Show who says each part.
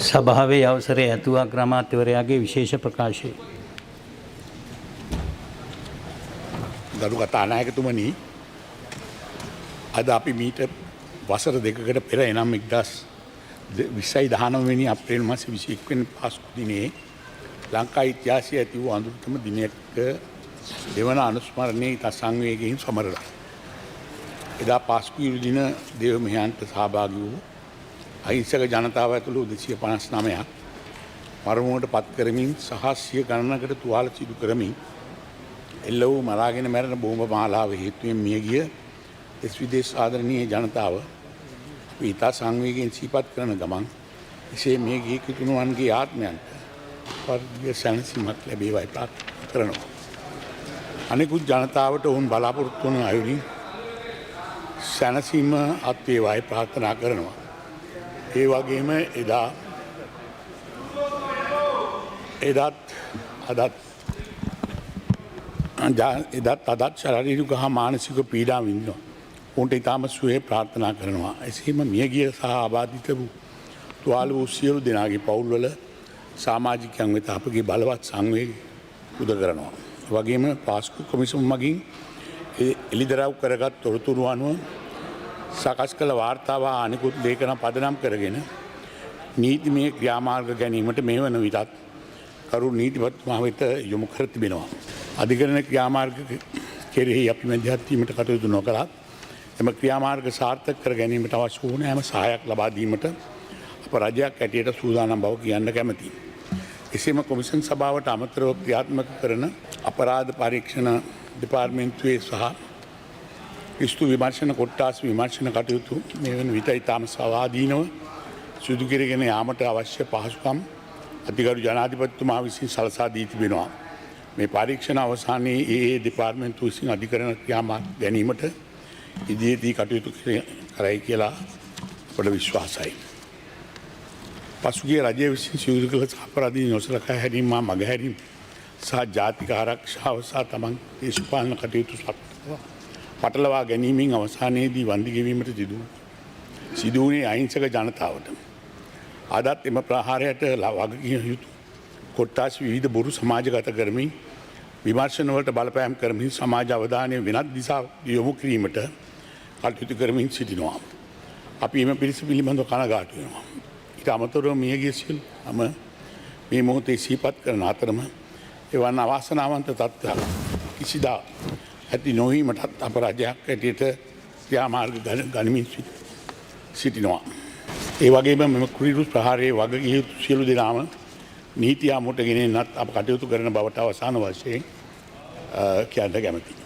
Speaker 1: සභාවේ අවසරය ඇතුව අග්‍රාමාත්‍යවරයාගේ විශේෂ ප්‍රකාශය.
Speaker 2: ගරු කතානායකතුමනි, අද අපි මීට වසර 2කට පෙර, එනම් 2019 වෙනි අප්‍රේල් මාසේ 21 වෙනි පාස්කු දිනයේ ලංකා ඉතිහාසයේ ඇති වූ අඳුරුතම දිනයක දෙවන අනුස්මරණයේ ඉතා සංවේගයෙන් සමරලා. එදා පාස්කු ඉරු දින දේව මෙහෙයන්ට සහභාගී වූ අහිංසක ජනතාව ඇතුළු 259ක් මරණුවට පත් කරමින් සහ සිය ගණනකට තුවාල සිදු කරමින් එල්ල වූ මරාගෙන මැරෙන බෝම්බ මාලාව හේතුවෙන් මියගිය දෙස් විදේශ ආදරණීය ජනතාව අපි ඉතා සංවේගයෙන් සිහිපත් කරන ගමන්, එසේ මියගිය කිතුණුවන්ගේ ආත්මයන්ට ස්වර්ගීය සැනසීමක් ලැබේවායි ප්‍රාර්ථනා කරනවා. අනෙකුත් ජනතාවට ඔවුන් බලාපොරොත්තු වන අයුරින් සැනසීම අත් වේවායි ප්‍රාර්ථනා කරනවා. ඒ වගේම එදා එදත් අදත් එදත් අදත් ශාරීරික හා මානසික පීඩා විඳිනවා. ඔවුන්ට ඉතාම සුවය ප්‍රාර්ථනා කරනවා. එසේම මියගිය සහ ආබාධිත වූ, තුවාල වූ සියලු දෙනාගේ පවුල්වල සමාජිකයන් වෙත අපගේ බලවත් සංවේගය පුද කරනවා. ඒ වගේම පාස්කු කොමිසම මගින් එළිදරව් කරගත් තොරතුරු අනුව සකස් කළ වාර්තාව හා අනෙකුත් ලේඛන පදනම් කරගෙන නීතිමය ක්‍රියාමාර්ග ගැනීමට මේ වන විටත් ගරු නීතිපතිතුමා වෙත යොමු කර තිබෙනවා. අධිකරණ ක්‍රියාමාර්ග කෙරෙහි අපි මැදිහත් වීමට කටයුතු නොකළත්, එම ක්‍රියාමාර්ග සාර්ථක කර ගැනීමට අවශ්‍ය වූ හැම සහායක් ලබා දීමට අප රජයක් හැටියට සූදානම් බව කියන්න කැමතියි. එසේම කොමිෂන් සභාවට අමතරව ක්‍රියාත්මක කරන අපරාධ පරීක්ෂණ දෙපාර්තමේන්තුවේ සහ ක්‍රිස්තු විමර්ශන කොට්ඨාස විමර්ශන කටයුතු මේ වන විට ඉතාම ස්වාධීනව සිදු කරගෙන යාමට අවශ්‍ය පහසුකම් අතිගරු ජනාධිපතිතුමා විසින් සලසා දී තිබෙනවා. මේ පරීක්ෂණ අවසානයේ ඒ ඒ දෙපාර්තමේන්තු විසින් අධිකරණ ක්‍රියාමාර්ග ගැනීමට ඉදිරියේදී කටයුතු කරයි කියලා අපට විශ්වාසයි. පසුගිය රජය විසින් සිදු කළ අපරාධ නොසලකා හැරීම හා මගහැරීම සහ ජාතික ආරක්ෂාව සහ තමන් දේශපාලන කටයුතු පටලවා ගැනීමෙන් අවසානයේදී වන්දි ගෙවීමට සිදු වුණේ අහිංසක ජනතාවට. අදත් එම ප්‍රහාරයට වගකිව යුතු කොට්ඨාස විවිධ බොරු සමාජගත කරමින්, විමර්ශනවලට බලපෑම් කරමින්, සමාජ අවධානය වෙනත් දිශාවකට යොමු කිරීමට කටයුතු කරමින් සිටිනවා. අපි එම පිරිස පිළිබඳව කනගාටු වෙනවා. ඊට අමතරව මියගිය සියලු හැම මේ මොහොතේ සිහිපත් කරන අතරම, එවන් අවාසනාවන්ත තත්ත්වයක් කිසිදා ඇති නොවීමටත් අප රජයක් හැටියට ක්‍රියාමාර්ග ගනිමින් සිටිනවා. ඒ වගේම මෙම කුරිරු ප්‍රහාරයේ වගකිව යුතු සියලු දෙනාම නීති හමුවට ගෙනෙන්නත් අප කටයුතු කරන බවට අවසාන වශයෙන් කියන්න කැමතියි.